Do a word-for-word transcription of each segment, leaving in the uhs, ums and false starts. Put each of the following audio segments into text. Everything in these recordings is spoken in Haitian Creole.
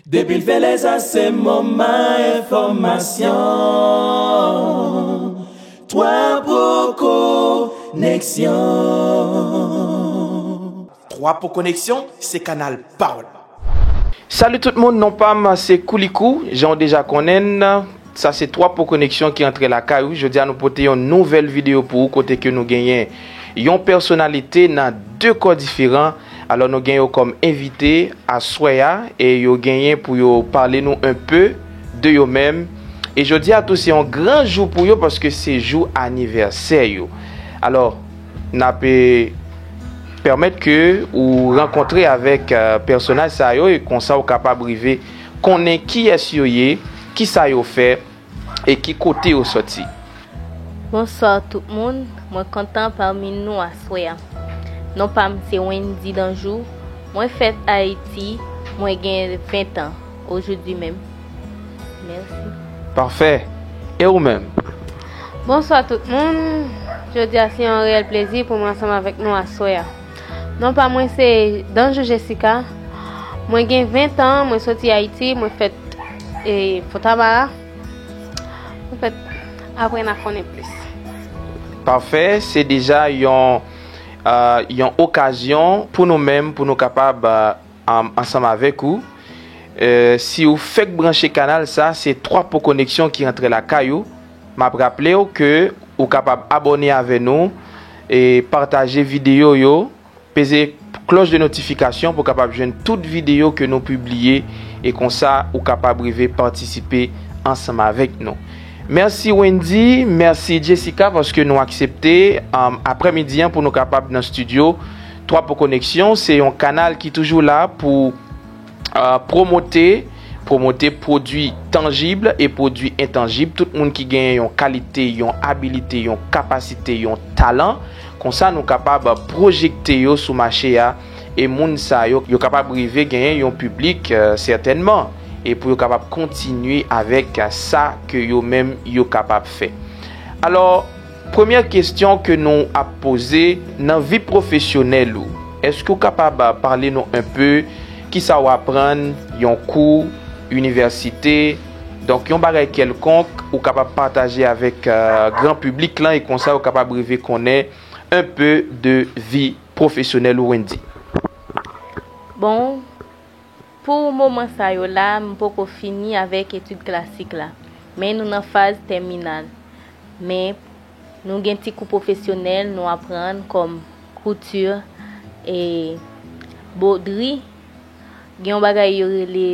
Depi l fè lè sa se moman enfòmasyon. Twa poko koneksyon. Twa po koneksyon se kanal pawòl. Salut tout moun, non pa m se Koulikou, jan w deja konnen n. Sa se Twa po koneksyon ki antre lakay ou. Jodi a nou pote yon nouvèl videyo pou ou kote ke nou genyen yon pèsonalite nan de kò diferan. Alò nou gen yo kòm envite aswè a e yo genyen pou yo pale nou un peu de yo menm. E jodi a tou se yon gran jou pou yo paske se jou anivèsè yo. Alò n ap pèmèt ke ou rankontre avèk pèsonaj sa yo e konsa ou kapab rive konnen kiyès yo ye, kisa yo fè e ki kote yo sòti. Bonswa tout moun, mwen kontan pami nou aswè a. Non pa m se Wendy Danjou, mwen fèt Ayiti, mwen gen ven tan, ojodi menm. Mèsi. Pafè. E ou menm? Bonswa tout moun, jodi a se yon reyèl plezi pou mwen ansanm avèk nou aswè a. Non pa mwen se Danjou Jessica, mwen gen ven tan, mwen soti Ayiti, mwen fèt e Fontamara. Anfèt, apre n a konnen plis. Pafè, se deja yon yon okazyon pou nou menm pou nou kapab ansanm avèk ou. Si ou fèk branche kanal sa, se Twa po koneksyon ki rantre lakay ou. M ap raple w ke ou kapab abòne avè nou e pataje videyo yo. Peze klòch de notifikasyon pou w kapab jwenn tout videyo ke nou pibliye e konsa ou kapab rive patisipe ansanm avèk nou. Mèsi Wendy, mèsi Jessica paske nou aksepte aprèmidi an pou nou kapab nan estidyo Twa po koneksyon. Se yon kanal ki toujou la pou pwomote pwomote pwodui tanjib e pwodui entanjib. Tout moun ki genyen yon kalite, yon abilite, yon kapasite, yon talan, konsa nou kapab pwojekte yo sou mache a e moun sa yo yo kapab rive genyen yon piblik sètènman e pou yo kapab kontinye avèk sa ke yo menm yo kapab fè. Alò, premyè kesyon ke nou ap poze, nan vi pwofesyonèl ou, èske w kapab pale nou enpe kisa w aprann, yon kou, inivèsite, donk yon bagay kèlkonk ou kapab pataje avèk gran piblik lan e konsa yo kapab rive konnen enpe de vi pwofesyonèl ou Wendy. Bon, pou moman sa yo la, m poko fini avèk etid klasik la, men nou nan faz tèminal. Men nou gen ti kou pwofesyonèl nou aprann kòm kouti, e bwodri, gen yon bagay yo rele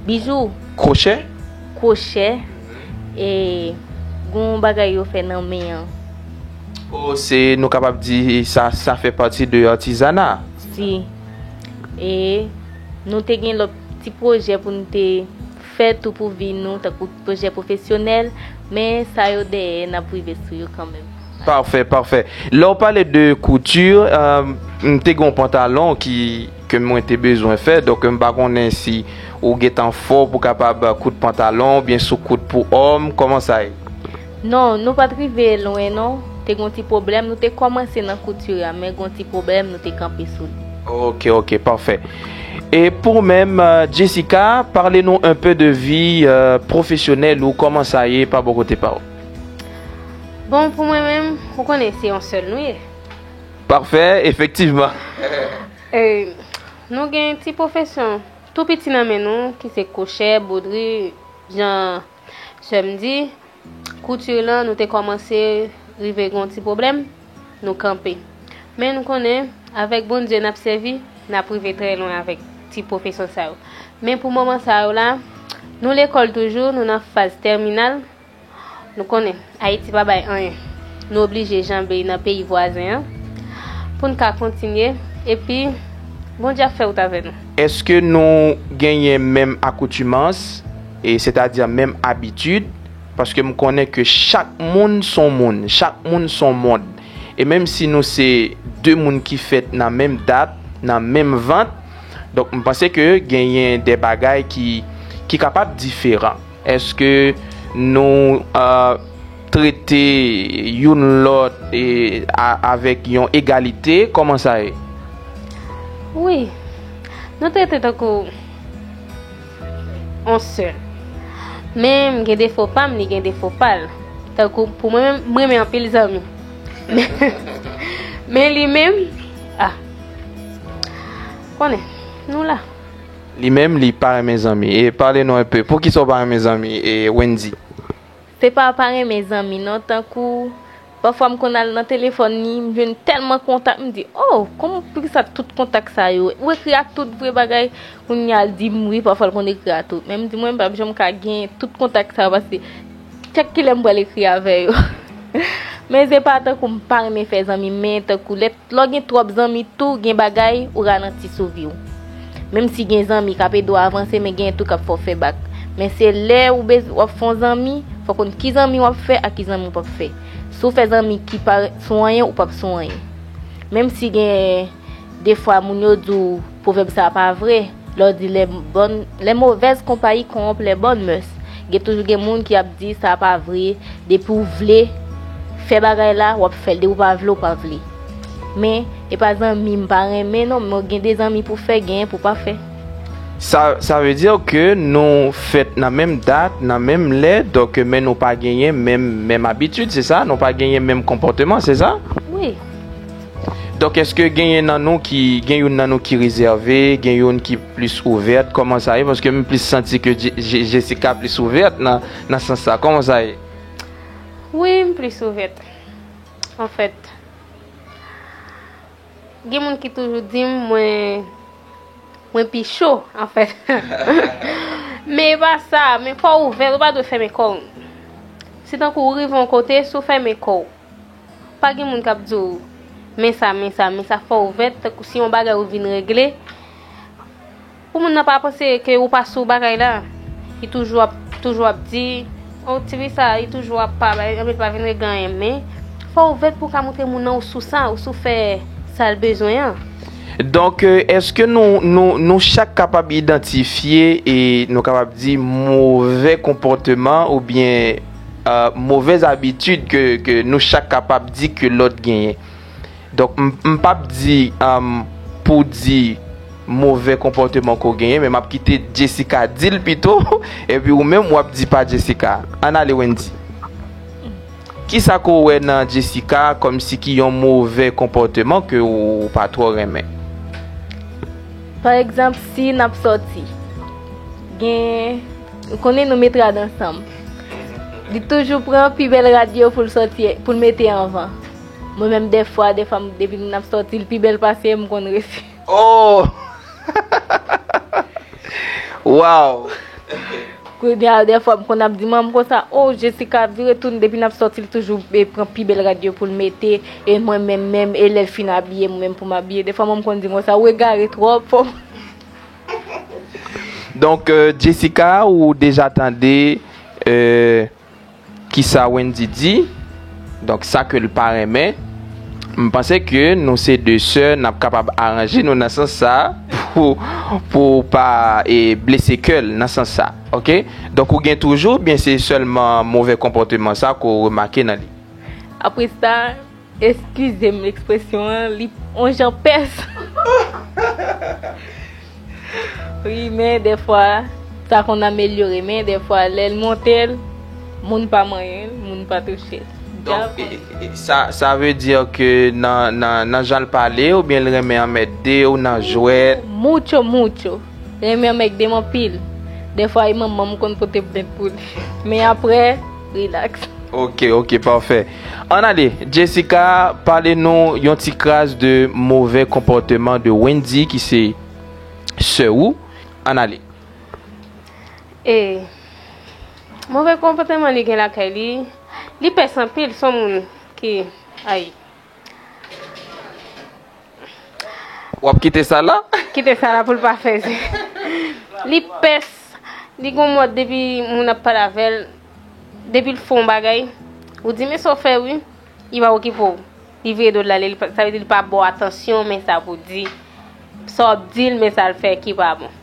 bijou. Kwochè? Kwochè. E gen yon bagay yo fè nan men an. O, se, nou kapab di sa, sa fè pati de atizana. Si. E nou te gen lòt ti pwojè pou nou te fè tou pou vi nou, tankou pwojè pwofesyonèl, men sa yo dèyè, n ap rive sou yo kanmenm. Pafè, pafè. Lè w pale de kouti, m te gen yon pantalon ki ke mwen te bezwen fè, donk m pa konnen si ou gentan fò pou kapab koud pantalon oubyen si w koud pou òm, kòman sa ye? Non, nou pa t rive lwen non. Te gen yon ti pwoblèm, nou te kòmanse nan kouti a, men gen yon ti pwoblèm, nou te kanpe sou li. Ok, ok, pafè. E pou ou menm, Jessica, pale nou enpe de vi pwofesyonèl ou, kòman sa ye pa bò kote pa w? Bon, pou mwen menm, ou konnen se yon sèl nou ye. Pafè, efektivman. Nou gen ti pwofesyon tou piti nan men nou, ki se kwochè, bwodri, jan sè m di, kouti lan, nou te kòmanse rive gen yon ti pwoblèm, nou kanpe. Men nou konnen, avèk Bondye n ap sèvi, n ap rive trè lwen avèk ti pwofesyon sa yo. Men pou moman sa yo la, nou lekòl toujou, nou nan faz tèminal. Nou konnen, Ayiti pa bay anyen. Nou oblije janbe nan peyi vwazen an pou n ka kontinye, epi Bondye ap fè wout avè nou. Èske nou genyen menm akoutimans, e sètadi menm abitid? Paske m konnen ke chak moun s on moun, chak moun s on mond. E menm si nou se de moun ki fèt nan menm dat, nan menm vant, donk m panse ke genyen de bagay ki ki kapab diferan. Èske nou trete youn lòt avèk yon egalite? Kòman sa ye? Wi, nou trete tankou on sèl. Men m gen defo pa m, li gen defo pa l. Tankou pou mwen menm, m renmen anpil zanmi. Men, men li menm, ah, konnen, nou la. Li menm, li pa renmen zanmi. E pale nou enpe, poukisa w pa renmen zanmi, e Wendy? Se pa pa renmen zanmi non, tankou pafwa m konn al nan telefòn li, m jwenn tèlman kontak, m di, oh, kòman, poukisa tout kontak sa yo? Ou ekri a tout vre bagay, kounye a l di m wi, pafwa l konn ekri a tout. Men m di mwen, m p ap janm ka gen tout kontak sa yo, paske kèk kilè m pral ekri avè yo. Men se pa tankou m pa renmen fè zanmi, men tankou lè Lè w gen twòp zanmi tou, gen bagay ou ralanti sou vi w. Menm si gen zanmi k ap ede w avanse, men gen tou k ap fè w fè bak. Men se lè ou bez, w ap fè yon zanmi, fò w konn ki zanmi w ap fè ak ki zanmi w p ap fè. Si w fè zanmi ki pa sou anyen, ou p ap sou anyen. Menm si gen defwa moun yo di w pwovèb sa a pa vre, lè w di les bonnes, les mauvaises compagnies corrompent les bonnes mœurs. Gen toujou gen moun ki ap di sa pa vre, depi w vle fè bagay la, w ap fè l, depi w pa vle, w pa vle. Men, e pa zanmi m pa renmen non, men gen de zanmi pou fè, genyen pou pa fè. Sa, sa vle di ke nou fèt nan menm dat, nan menm lè, donk men nou pa genyen menm, menm abitid, se sa? Nou pa genyen menm konpòteman, se sa? Wi. Donk, èske genyen nan nou ki, gen youn nan nou ki rezève, gen youn ki plis ouvèt, kòman sa ye? Paske m plis santi ke Je-, Je-, Jessica plis ouvèt nan, nan sans sa. Kòman sa ye? Wi, m plis ouvèt. Anfèt, gen moun ki toujou di m mwen, mwen pi cho, anfèt. Men e pa sa, men fò w ouvè, ou pa dwe fèmen kò w. Se tankou ou rive yon kote, si w fèmen kò w, pa gen moun k ap di w, men sa, men sa, men sa, fò w ouvèt, tankou si yon bagay ou vin regle, pou moun nan pa panse ke ou pa sou bagay la, li toujou ap, toujou ap di, oh, tifi sa, li toujou ap pa bay, anben pa vin regle anyen, men fò w ouvèt pou w ka montre moun nan ou sou sa, ou sou fè sa l bezwen an. Donk, euh, èske nou, nou, nou chak kapab idantifye e nou kapab di movè konpòteman oubyen euh, movèz abitid ke, ke nou chak kapab di ke lòt genyen? Donk, m, m p ap di, um, pou di movè konpòteman ke w genyen, men m ap kite Jessica di l pito, epi ou menm w ap di pa Jessica. Ann ale, Wendy. Kisa ke w wè nan Jessica kòmsi ki yon movè konpòteman ke w pa twò renmen? Pa egzanp, si n ap sòti, gen, ou konnen nou met rad ansanm. Li toujou pran pi bèl rad yo pou l sòti, pou l mete anvan. Mwen menm, dèfwa, dèfwa, m, depi n ap sòti, l pi bèl pase m, m konn resi. Oh! Wow! Kounye a, dèfwa, m konn ap di manman m konsa, oh, Jessica, vire tounen, depi n ap sòti, l toujou e pran pi bèl rad yo pou l mete, e mwen menm, menm, e lè l fin abiye, mwen menm pou m abiye. Dèfwa, manman m konn di m konsa, ou egare twòp. Donk, euh, Jessica, ou deja tande, euh, kisa Wendy di. Donk, sa ke l pa renmen. M panse ke nou se de sè, n ap kapab aranje nou nan sans sa pou, pou pa e blese kè l nan sans sa. Oke? Donk, ou gen toujou, oubyen se sèlman movè konpòteman sa ke w remake nan li? Apre sa, eskize m ekspresyon an, li on jan pès. Wi, men dèfwa, sa konn amelyore, men dèfwa, lè l monte l, moun pa manyen l, moun pa touche l. Donk, e, e, sa, sa vle di ke nan, nan, nan jan l pale, oubyen l renmen anmède w nan jwèt? Mucho, mucho. Renmen anmède m anpil. Dèfwa, e manman m konn pote plent pou li. Men apre, rilaks. Oke, oke, pafè. Ann ale, Jessica, pale nou yon ti kras de movè konpòteman de Wendy, ki se sè ou. Ann ale. E movè konpòteman li gen lakay li, li pès anpil, se yon moun ki, ay. W ap kite sa la? Kite sa la pou l pa fè zen. Li pès, li gon mòd depi moun ap pale avè l, depi l fè yon bagay, ou di, men sa w fè wi, li pa okipe w. Li vire do l ale, li pa, sa vle di li pa ba w atansyon, men sa pou di. Sa w ap di l, men sa l fè ki pa bon.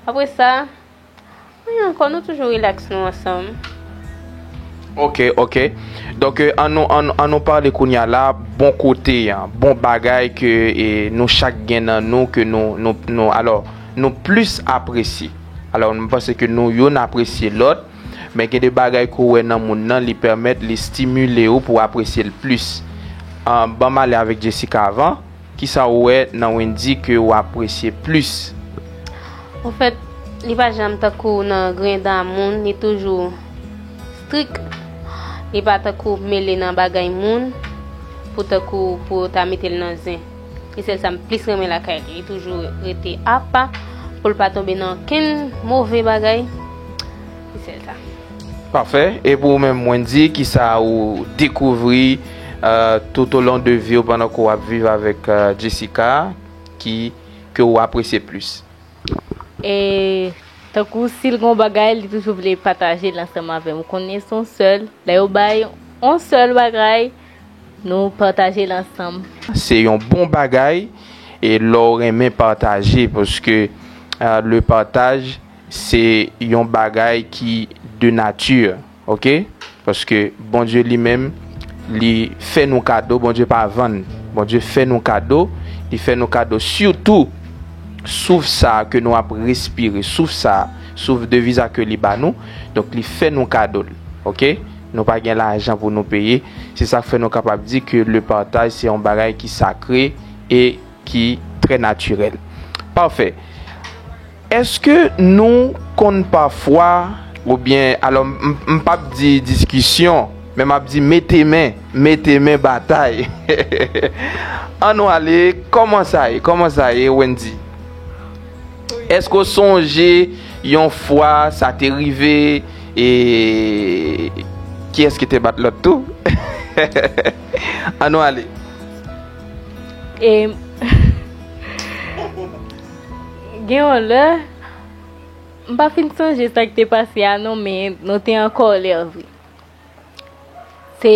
Apre sa, anyen ankò, nou toujou rilaks nou ansanm. Oke, oke. Donk, euh, ann nou, ann, ann nou pale kounye a la, bon kote an, bon bagay ke, e, nou chak gen nan nou, ke nou, nou, nou, alò, nou plis apresye. Alò, m panse ke nou youn apresye lòt, men gen de bagay ke w wè nan moun nan, li pèmèt, li stimile w pou w apresye l plis. Ah, ban m ale avèk Jessica avan. Kisa w wè nan Wendy ke w apresye plis? Anfèt, li pa janm tankou nan grenn dan moun, li toujou strik. Li pa tankou mele nan bagay moun, pou tankou pou yo ta mete l nan zen. E sèl sa m plis renmen lakay li. Li toujou rete apa pou l pa tonbe nan okenn move bagay. E sèl sa. Pafè. E pou ou menm, Wendy, kisa ou dekouvri, euh, tout au long de vi w pandan ke w ap viv avèk, euh, Jessica, ki, ke ou apresye plis? E tankou si l gon bagay, li toujou vle pataje l ansanm avè m. Ou konnen se yon sèl. Lè yo bay yon sèl bagay, nou pataje l ansanm. Se yon bon bagay, e lè w renmen pataje, paske, euh, le partage, se yon bagay ki de nature, ok? Paske Bondye li menm, li fè nou kado, Bondye pa vann. Bondye fè nou kado, li fè nou kado sitou souf sa a ke nou ap respire, souf sa a, souf de vi sa ke li ba nou. Donk, li fè nou kado l, ok? Nou pa gen lajan pou nou peye. Se sa k fè nou kapab di ke le partage se yon bagay ki sakre e ki trè natirèl. Pafè. Èske nou konn pafwa, oubyen, alò, m, m, m p ap di diskisyon, men m ap di mete men, mete men batay. Ann nou ale, kòman sa ye? Kòman sa ye, Wendy? Èske w sonje yon fwa sa te rive, e kiyès ki te bat lòt tou? Ann nou ale. E gen yon lè, m pa fin sonje sa k te pase a non, men nou te an kòlè vre. Se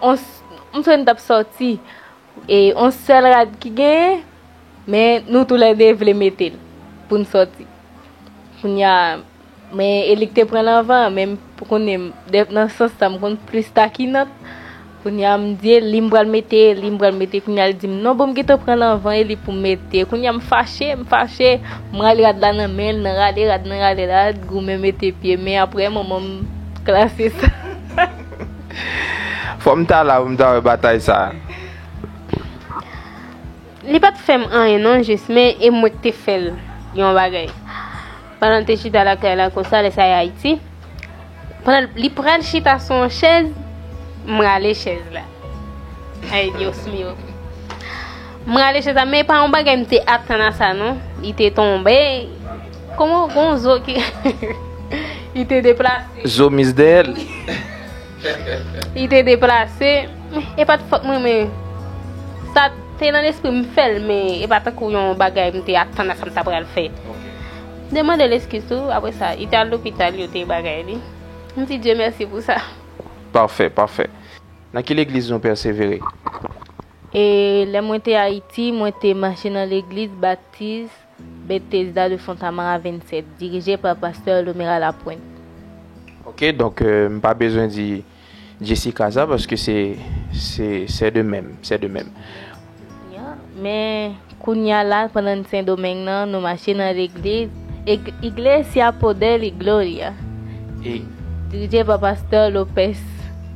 on s-, m sonje n t ap sòti, e on sèl rad ki genyen, men nou toulède vle mete l pou n sòti. Kounye a, men e li k te pran l anvan, men m pou konnen, de-, nan sans sa, m konn plis takinant. Kounye a, m di e li m pral mete, e li m pral mete. Kounye a, li di m, "Non, bon, m gentan pran l anvan, e li pou m mete." Kounye a, m fache, m fache, m rale rad la nan men l, nan rale rad, nan rale rad, goumen mete pye, men apre, manman m klase sa. Fò m ta la pou m ta wè batay sa. Li pa t fè m anyen non, jis, men e mwen k te fè l yon bagay. Pandan l te chita lakay la konsa, lè sa e Ayiti, pandan li pral chita sou yon chèz, m rale chèz la. Ay, Dios mío. M rale chèz la, men pa yon bagay m te atann a sa non. Li te tonbe. Kòman gon zo ki li te deplase. Zo mis dèyè l. Li te deplase. E pa t fòt mwen, men sa te nan lespri m fè l, men e pa tankou yon bagay m te atann a sa m ta pral fè. Ok. Demande l eskiz tou, apre sa, li te al lopital, yo te bagay li. M di Dye mèsi pou sa. Pafè, pafè. Nan ki legliz nou pèsevere? E lè mwen te Ayiti, mwen te mache nan legliz Batis Bethesda de Fontamara vennsèt, dirije pa pastè Lomera Lapointe. Ok, donk, euh, m pa bezwen di Jessica sa, paske se, se, c'est de même, c'est de même. Ya, men kounye a la, pandan n Sendomeng nan, nou mache nan legliz, Ig-, Iglesia Poder y Gloria. E dirije pa pastè Lopez.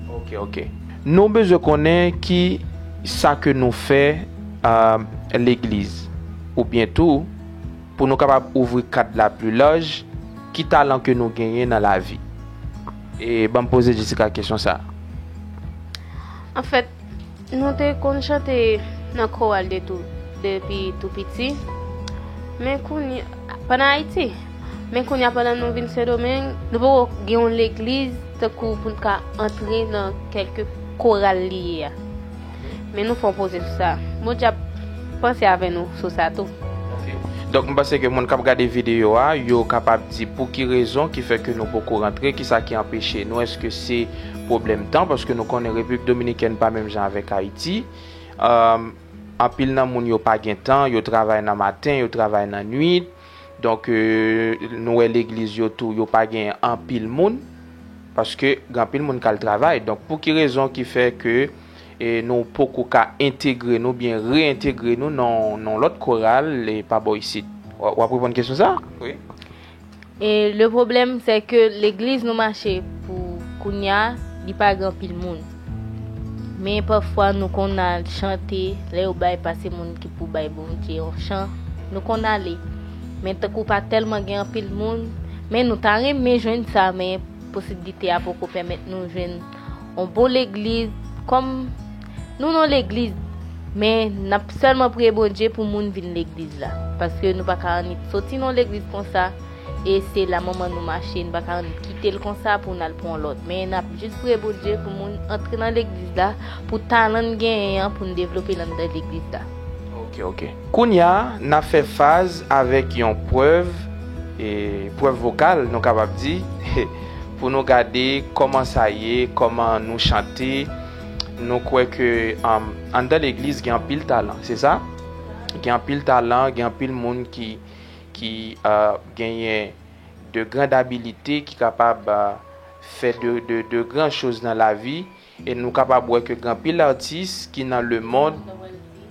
Ok, ok. Nou bezwen konnen ki sa ke nou fè, euh, legliz, oubyen tou, pou nou kapab ouvri kad la pli laj, ki talan ke nou genyen nan lavi? E ban m poze Jessica kesyon sa. Anfèt, nou te konn chante nan koral de tou, depi tou piti. Men kounye, pandan Ayiti. Men kounye a, pandan nou vin Sendomeng, nou poko gen yon legliz tankou pou n ka antre nan kèlke koral li ye a. Men nou fè yon poze sou sa. Bondye ap panse avè nou sou sa tou. Ok. Donk, m panse ke moun k ap gade videyo a, yo kapab di pou ki rezon ki fè ke nou poko rantre, ki sa ki anpeche nou, èske se pwoblèm tan, paske nou konnen Repiblik Dominikèn pa menm jan avèk Ayiti. Euh, anpil nan moun yo pa gen tan, yo travay nan maten, yo travay nan nwit. Donk, euh, nou wè legliz yo tou, yo pa gen anpil moun, paske gen anpil moun k al travay. Donk, pou ki rezon ki fè ke, e, nou poko ka entegre nou, byen reyentegre nou nan, nan lòt koral, e, pa bò isit? W, w ap reponn kesyon sa? Wi. E le pwoblèm, se ke legliz nou mache pou kounya, li pa gen anpil moun. Men pafwa nou konn al chante, lè yo bay pase moun ki pou bay Bondye yon chan, nou konn ale. Men tankou pa tèlman gen anpil moun, men nou ta renmen jwenn sa, men posiblite a poko pèmèt nou jwenn yon bon legliz. Kòm nou nan legliz, men n ap sèlman priye Bondye pou moun vin legliz la. Paske nou pa ka annik soti nan legliz konsa, e se la manman nou mache, nou pa ka annik kite l konsa pou n al pran lòt. Men n ap jis priye Bondye pou moun antre nan legliz la, pou talan n genyen an, pou n devlope l anndan legliz la. Ok, ok. Kounya, n ap fè faz avèk yon prèv, e, prèv vokal, nou kapab di, pou nou gade kòman sa ye, kòman nou chante. Nou kwè ke, um, anndan legliz gen anpil talan, se sa? Gen anpil talan, gen anpil moun ki, ki, uh, genyen de grand abilité, ki kapab, uh, fè de, de, de gran choz nan lavi. E nou kapab wè ke gen anpil atis ki nan lemonn.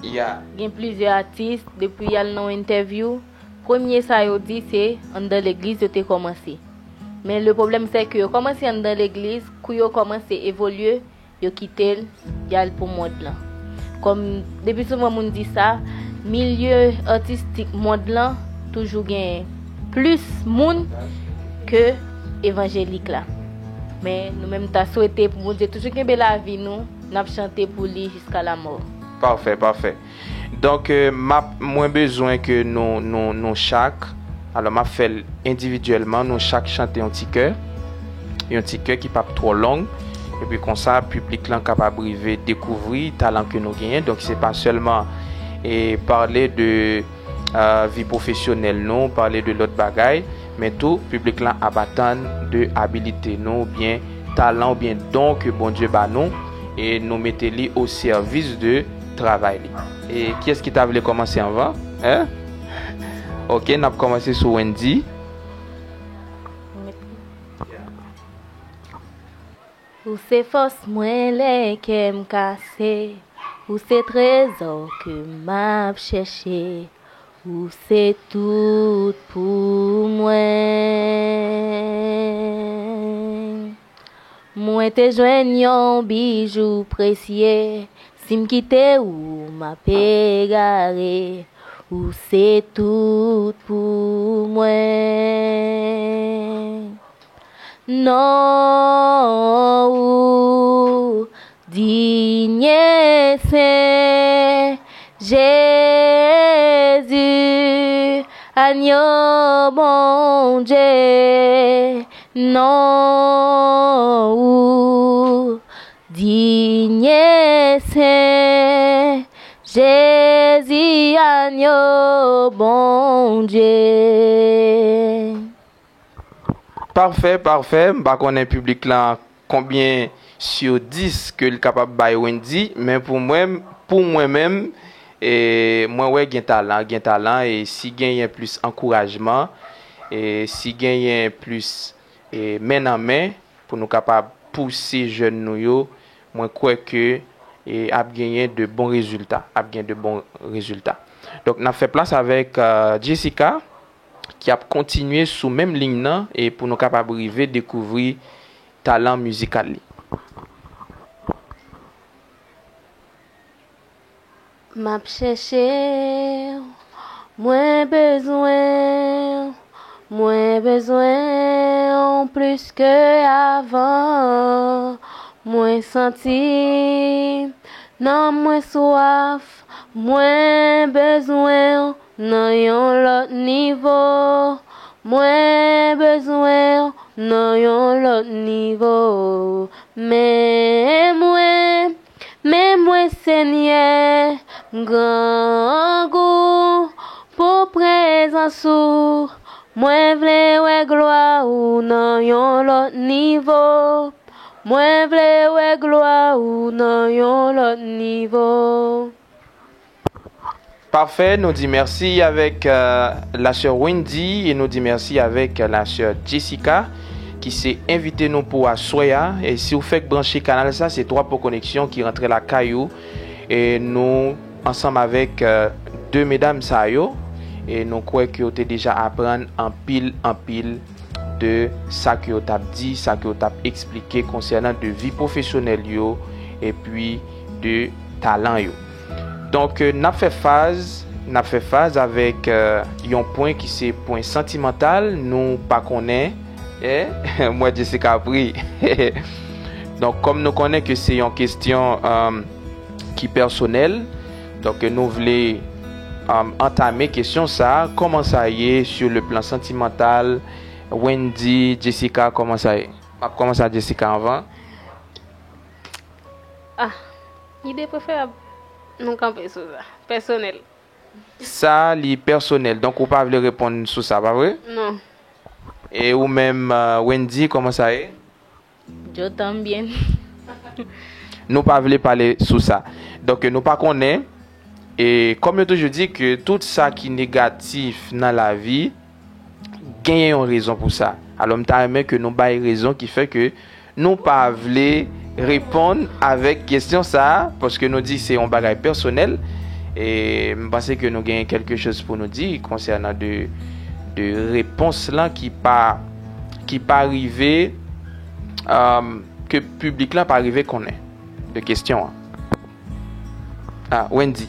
Ya. Gen plizyè atis, depi y al nan yon entèvyou, premye sa yo di se anndan legliz yo te kòmanse. Men le pwoblèm se ke yo kòmanse anndan legliz, kou yo kòmanse evolye, yo kite l, y al pou mond lan. Kòm depi souvan moun di sa, milye atistik mond lan toujou gen plis moun ke evanjelik la. Men nou menm ta swete pou Bondye toujou kenbe lavi nou, n ap chante pou li jiska lamò. Pafè, pafè. Donk, euh, m ap, mwen bezwen ke nou, nou, nou chak, alò m ap fè l endividyèlman, nou chak chante yon ti kè, yon ti kè ki p ap twò long, epi konsa, piblik lan kapab rive dekouvri talan ke nou genyen. Donk, se pa sèlman, e, pale de, euh, vi pwofesyonèl nou, pale de lòt bagay, men tou, piblik lan ap atann de abilite nou, oubyen talan, oubyen don ke Bondye ba nou, e nou mete li o sèvis de travay li. E kiyès ki ta vle kòmanse anvan? Hein? Ok, n ap kòmanse sou Wendy. Ou se fòs mwen lè kè m kase. Ou se trezò ke m ap chèche. Ou se tout pou mwen. Mwen te jwenn yon bijou presye. Si m kite ou, m ap egare. Ou se tout pou mwen. Non ou digne sen, Jezi, Agno Bondye. Non ou digne sen, Jezi, Agno Bondye. Pafè, pafè. M pa konnen piblik lan konbyen sur dis ke l kapab bay Wendy, men pou mwen, pou mwen menm, e, mwen wè gen talan, gen talan, e si genyen plis ankourajman, e si genyen plis, e, men nan men pou nou kapab pouse jèn nou yo, mwen kwè ke, e, ap genyen de bon rezilta, ap gen de bon rezilta. Donk, n ap fè plas avèk, euh, Jessica, ki ap kontinye sou menm liy nan e pou nou kapab rive dekouvri talan mizikal li. M ap chèche w, mwen bezwen w, mwen bezwen w plis ke avan. Mwen santi nanm mwen swaf, mwen bezwen w nan yon lòt nivo. Mwen bezwen w nan yon lòt nivo. Men mwen, men mwen, Senyè, m grangou pou prezans ou. Mwen vle wè glwa ou nan yon lòt nivo. Mwen vle wè glwa ou nan yon lòt nivo. Pafè, nou di mèsi avèk, euh, la sè Wendy e nou di mèsi avèk, euh, la sè Jessica ki se envite nou pou aswè a. E si w fèk branche kanal sa, se Twa Po Koneksyon ki rantre lakay ou. E nou ansanm avèk, euh, de medam sa yo. E nou kwè ke w te deja aprann anpil, anpil de sa ke yo t ap di, sa ke yo t ap eksplike konsènan de vi pwofesyonèl yo, epi de talan yo. Donk, euh, n ap fè faz, n ap fè faz avèk, euh, yon pwen ki se pwen santimantal, nou pa konnen, eh, mwen Jessica ap ri. Donk, kòm nou konnen ke se yon kesyon, euh, ki pèsonèl, donk, nou vle, euh, antame kesyon sa, kòman sa ye sur le plan santimantal, Wendy, Jessica, kòman sa ye? M ap kòmanse ak Jessica anvan. Ah, ide preferab nou kanpe sou sa. Pèsonèl. Sa, li pèsonèl. Donk, ou pa vle reponn sou sa, pa vre? Non. E ou menm, euh, Wendy, kòman sa ye? Yo tan byen. Nou pa vle pale sou sa. Donk, nou pa konnen. E kòm yo toujou di ke tout sa ki negatif nan lavi, genyen yon rezon pou sa. Alò, m ta renmen ke nou bay rezon ki fè ke nou pa vle reponn avèk kesyon sa a, paske nou di se yon bagay pèsonèl. E m panse ke nou genyen kèlke choz pou nou di konsènan de, de repons lan ki pa, ki pa rive, um, ke piblik la pa rive konnen de kesyon an. Ah, Wendy.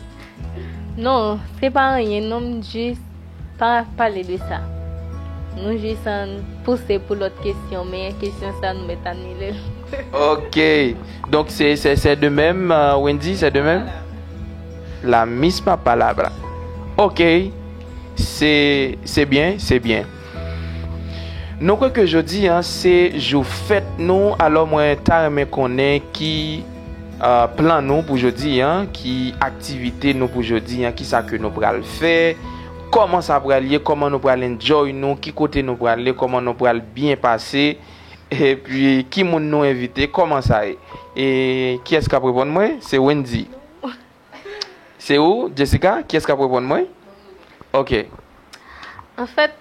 Non, se pa anyen, non, m jis pa pale de sa. Nou jis ann pouse pou lòt kesyon, men kesyon sa nou mèt anile l. Ok. Donk, se, se, se de menm, euh, Wendy, se de menm? La misma palabra. Ok. Se, se byen, se byen. Nou kwè ke jodi a, se jou fèt nou, alò mwen ta renmen konnen ki, euh, plan nou pou jodi a, ki aktivite nou pou jodi a, ki sa ke nou pral fè, kòman sa pral ye, kòman nou pral enjoy nou, ki kote nou pral ye, kòman nou pral byen pase, epi ki moun nou envite, kòman sa ye. E kiyès k ap reponn mwen? Se Wendy. Se ou, Jessica? Kiyès k ap reponn mwen? Ok. Anfèt,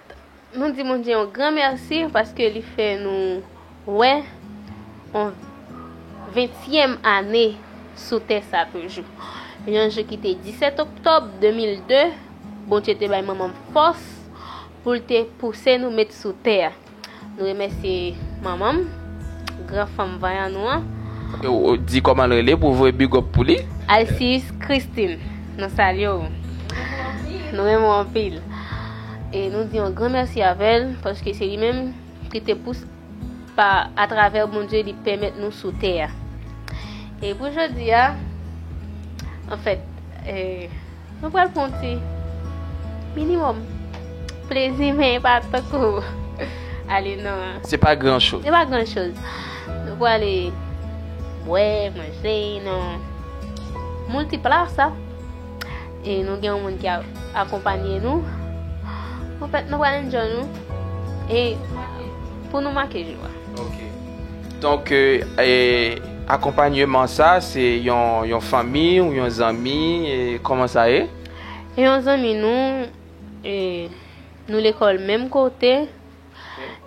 nou di Bondye yon gran mèsi paske li fè nou wè yon ventyèm ane sou tè sa toujou. Yon jou ki te disèt oktòb de mil de, Bondye te bay manman m fòs pou l te pouse nou met sou tè a. Nou remèsye manman m, gran fanm vayan nou an. Ou, ou di kòman l rele pou voye big up pou li? Alcius Christine, nou salye w. Nou renmen w anpil. E nou di yon gran mèsi avè l, paske se li menm ki te pouse pa, atravè Bondye, li pèmèt nou sou tè a. E pou jodi a, anfèt, e, nou pral pran yon ti minimòm plezi, men pa tankou ale nan... Se pa gran choz. Se pa gran choz. Nou prale bwè, manje nan multipla sa. E nou gen yon moun ki a-, akonpanye nou. Anfèt, nou pral enjoy nou. E pou nou make jou a. Ok. Donk, e, e, akonpanyeman sa, se yon, yon fanmi ou yon zanmi, e, kòman sa ye? E yon zanmi nou, e, nou lekòl menm kote.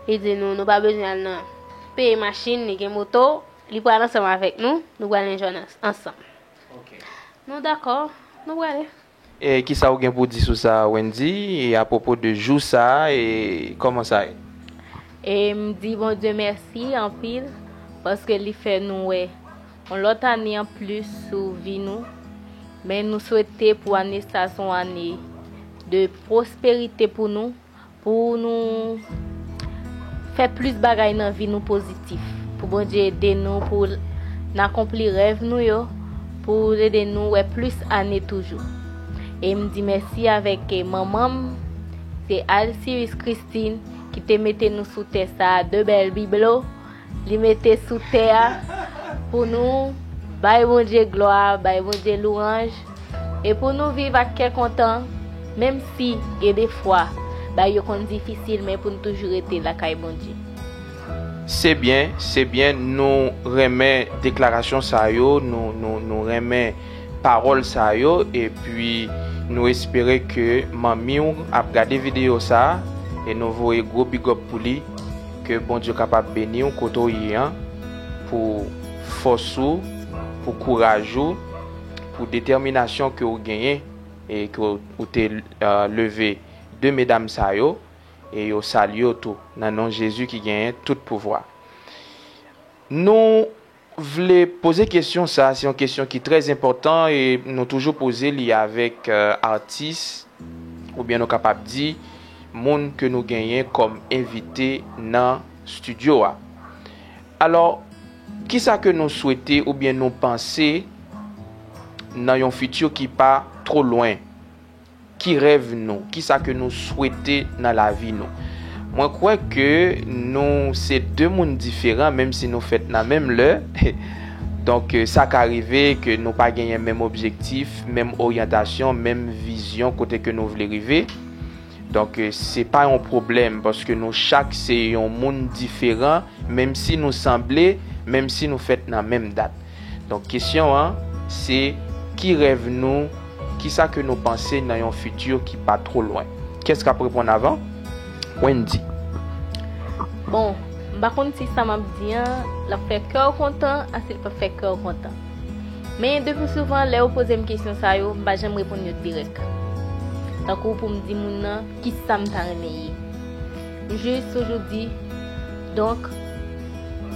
Li di nou, nou pa bezwen al nan peye machin, li gen moto, li pral ansanm avèk nou, nou pral enjoy ansanm. Ok. Nou dakò, nou prale. E kisa ou gen pou di sou sa, Wendy, e apwopo de jou sa a, e kòman sa ye? E m di Bondye mèsi anpil, paske li fè nou wè yon lòt ane anplis sou vi nou. Men nou swete pou ane sa se yon ane de pwosperite pou nou, pou nou fè plis bagay nan vi nou pozitif, pou Bondye ede nou, pou n akonpli rèv nou yo, pou l ede nou wè plis ane toujou. E m di mèsi avèk, eh, manman m, se Alcius Christine, ki te mete nou sou tè sa a, de bèl biblo, li mete sou tè a pou nou bay Bondye glwa, bay Bondye lwanj, e pou nou viv ak kè kontan, menm si gen de fwa bagay yo konn difisil, men pou nou toujou rete lakay Bondye. Se byen, se byen, nou renmen deklarasyon sa yo, nou, nou, nou renmen pawòl sa yo, epi nou espere ke manmi w ap gade videyo sa a, e nou voye gwo big up pou li. Ke Bondye kapab beni w kote w ye an, pou fòs ou, pou kouraj ou, pou detèminasyon ke w genyen e ke w, ou te, euh, leve de medam sa yo. e yo salye w tou, nan non Jezi ki genyen tout pouvwa. Nou vle poze kesyon sa, se yon kesyon ki trè enpòtan e nou toujou poze li avèk, eh, atis, oubyen nou kapab di, moun ke nou genyen kòm envite nan estidyo a. Alò, kisa ke nou swete oubyen nou panse nan yon fiti ki pa two lwen? Ki rèv nou? Kisa ke nou swete nan lavi nou? Mwen kwè ke nou se de moun diferan, menm si nou fèt nan menm lè. Donk, eh, sa ka rive ke nou pa genyen menm objektif, menm oryantasyon, menm vizyon kote ke nou vle rive. Donk, eh, se pa yon pwoblèm, paske nou chak se yon moun diferan, menm si nou sanble, menm si nou fèt nan menm dat. Donk, kesyon an, se ki rèv nou, kisa ke nou panse nan yon fiti ki pa two lwen? Kès k ap reponn avan? Wendy. Bon, m pa konn si sa m ap di an, l ap fè kè w kontan, a si l p ap fè kè w kontan. Men, de pli souvan, lè yo poze m kesyon sa yo, m pa janm reponn yo dirèk. Tankou pou m di moun nan, kisa m ta renmen ye. M jis toujou di, donk,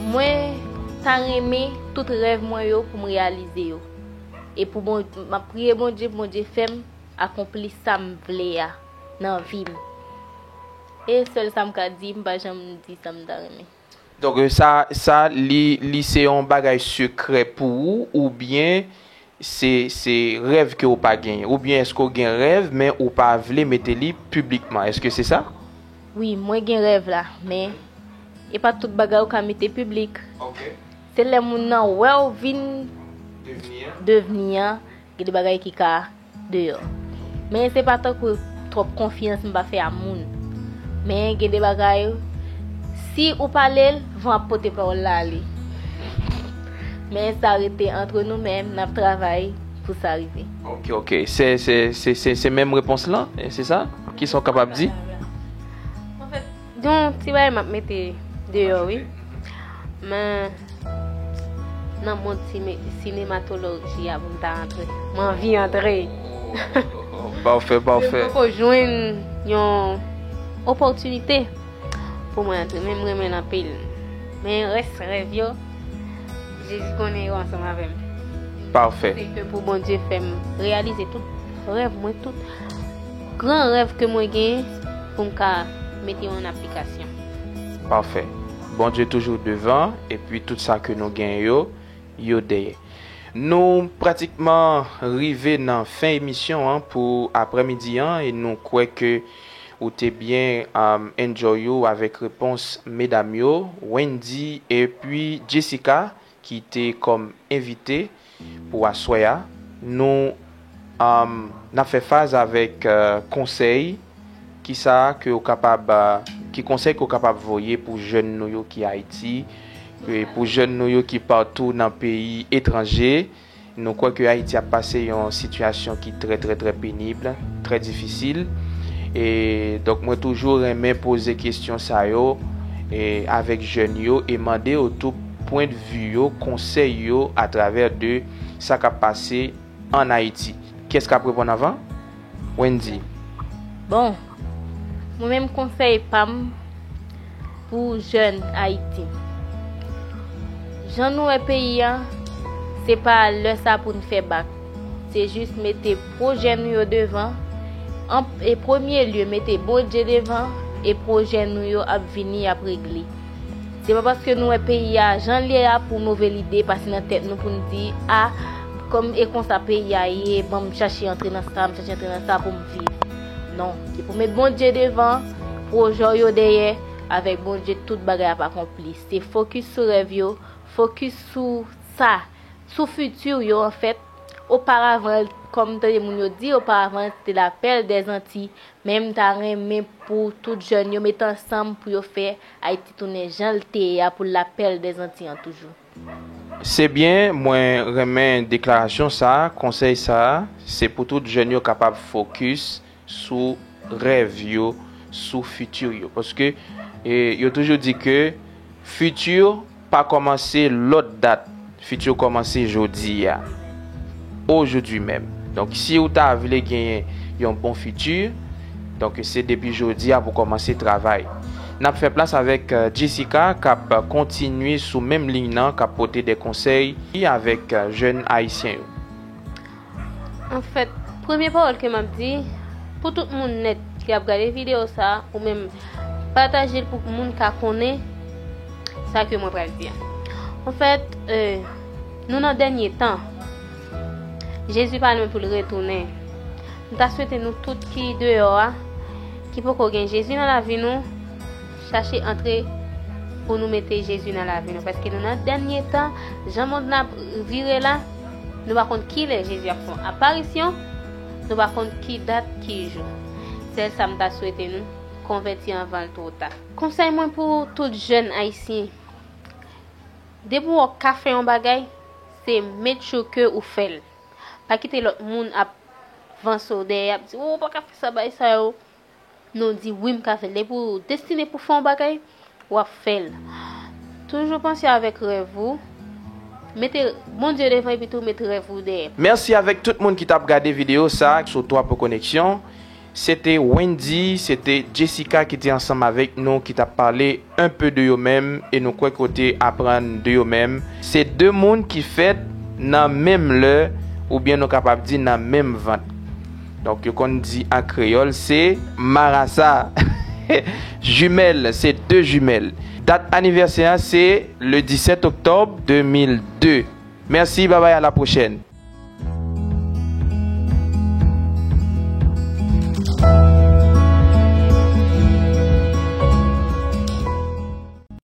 mwen ta renmen tout rèv mwen yo pou m reyalize yo. E pou Bon, m ap priye Bondye, pou Bondye fè m akonpli sa m vle a nan vi m. E sèl sa m ka di, m pa janm di sa m ta renmen. Donk, eh, sa, sa, li, li se yon bagay sekrè pou ou, oubyen se, se rèv ke w pa genyen? Oubyen èske w gen rèv, men ou pa vle mete li piblikman? Èske se sa? Wi, mwen gen rèv la, men e pa tout bagay ou ka mete piblik. Ok. Se lè moun nan wè w vin Devni an? devni an, gen de bagay ki ka deyò. Men se pa tankou twòp konfyans m pa fè a moun. Men gen de bagay, si ou pale l, van ap pote pawòl la ale. Men sa rete antre nou menm, n ap travay pou sa rive. Ok, ok. Se, se, se, se, se menm repons lan, eh, se sa? Kisa w kapab di? Anfèt, gen yon ti bagay m ap mete deyò, wi. Men, nan mond sime- sinematoloji a pou m ta antre. M anvi antre. Pafè, pafè. M poko jwenn yon opòtinite pou mwen antre, men m renmen l anpil. Men rès rèv yo, Jezi konnen yo ansanm avè m. Pafè. Se ke pou Bondye fè m reyalize tout rèv mwen, tout gran rèv ke mwen genyen pou m ka mete yo an aplikasyon. Pafè. Bondye toujou devan, epi tout sa ke nou genyen yo, yo dèyè. Nou pratikman rive nan fen emisyon an pou aprèmidi an, e nou kwè ke ou te byen, um, enjoy ou avèk repons medam yo, Wendy epi Jessica, ki te kòm envite pou aswè a. Nou, um, n ap fè faz avèk, uh, konsèy. Kisa ke w kapab, uh, ki konsèy ke w kapab voye pou jèn nou yo ki Ayiti, e pou jèn nou yo ki patou nan peyi etranje? Nou kwè ke Ayiti ap pase yon sitiyasyon ki trè, trè, trè penib, trè difisil. E donk, mwen toujou renmen poze kesyon sa yo, e avèk jèn yo e mande yo tou pwendvi yo, konsèy yo atravè de sa k ap pase ann Ayiti. Kiyès k ap reponn avan? Wendy. Bon, mwen menm konsèy pa m pou jèn Ayiti. Jan nou wè peyi a, se pa lè sa pou n fè bak. Se jis mete pwojè nou yo devan. An, e premye lye, mete Bondye devan, e pwojè nou yo ap vini, y ap regle. Se pa paske nou wè peyi a jan l ye a pou move lide pase nan tèt nou pou n di, a, kòm e konsa peyi a ye, ban m chache antre nan sa, m chache antre nan sa pou m viv. Non, se pou met Bondye devan, pwojè w yo dèyè, avèk Bondye tout bagay ap akonpli. Se fokis sou rèv yo, fokis sou sa, sou fiti yo anfèt. Oparavan, kòm m tande moun yo di, oparavan se te la pèl dè zanti, men m ta renmen pou tout jèn yo met ansanm pou yo fè Ayiti tounen jan l te ye a pou la pèl dè zanti an toujou. Se byen, mwen renmen deklarasyon sa a, konsèy sa a, se pou tout jèn yo kapab fokis sou rèv yo, sou fiti yo. Paske, e, yo toujou di ke fiti pa kòmanse lòt dat, fiti kòmanse jodi a. Aujourd'hui même. Donk, si w ta vle genyen yon bon fiti, Donk, se depi jodi a pou kòmanse travay. N ap fè plas avèk, euh, Jessica, k ap kontinye sou menm liy nan, k ap pote de konsèy avèk, euh, jèn ayisyen yo. Anfèt, premye pawòl ke m ap di, pou tout moun nèt ki ap gade videyo sa, ou menm pataje l pou moun ka konnen sa ke mwen pral di a. Anfèt, euh, nou nan dènye tan. Jezi pa lwen pou l retounen. M ta swete nou tout ki deyò a, ki poko gen Jezi nan lavi nou, chache antre pou nou mete Jezi nan lavi nou. Paske nou nan dènye tan, jan mond nan ap vire la, nou pa konn kilè Jezi ap fè yon aparisyon, nou pa konn ki dat, ki jou. Sèl sa m ta swete nou, konvèti anvan l twò ta. Konsèy mwen pou tout jèn ayisyen, depi w ka fè yon bagay, se make sure ke ou fè l. Pa kite lòt moun ap vanse w dèyè, ap di, "Ou pa ka fè sa, bagay sa yo." Non, di, "Wi, m ka fè l." Depi w destine pou fè yon bagay, w ap fè l. Toujou panse avèk rèv ou. Mete Bondye devan epi tou mete rèv ou dèyè. Mèsi avèk tout moun ki t ap gade videyo sa sou Twa Pwen Koneksyon. Se te Wendy, se te Jessica ki te ansanm avèk nou, ki t ap pale un peu de yo menm, e nou kwè ke w te aprann de yo menm. Se de moun ki fèt nan menm lè, oubyen nou kapab di nan menm vant. Donk, yo konn di an kreyòl, se marasa. Jimèl, se de jimèl. Dat anivèsè an, se le disèt oktòb de mil de. Mèsi, babay, a la pwochèn.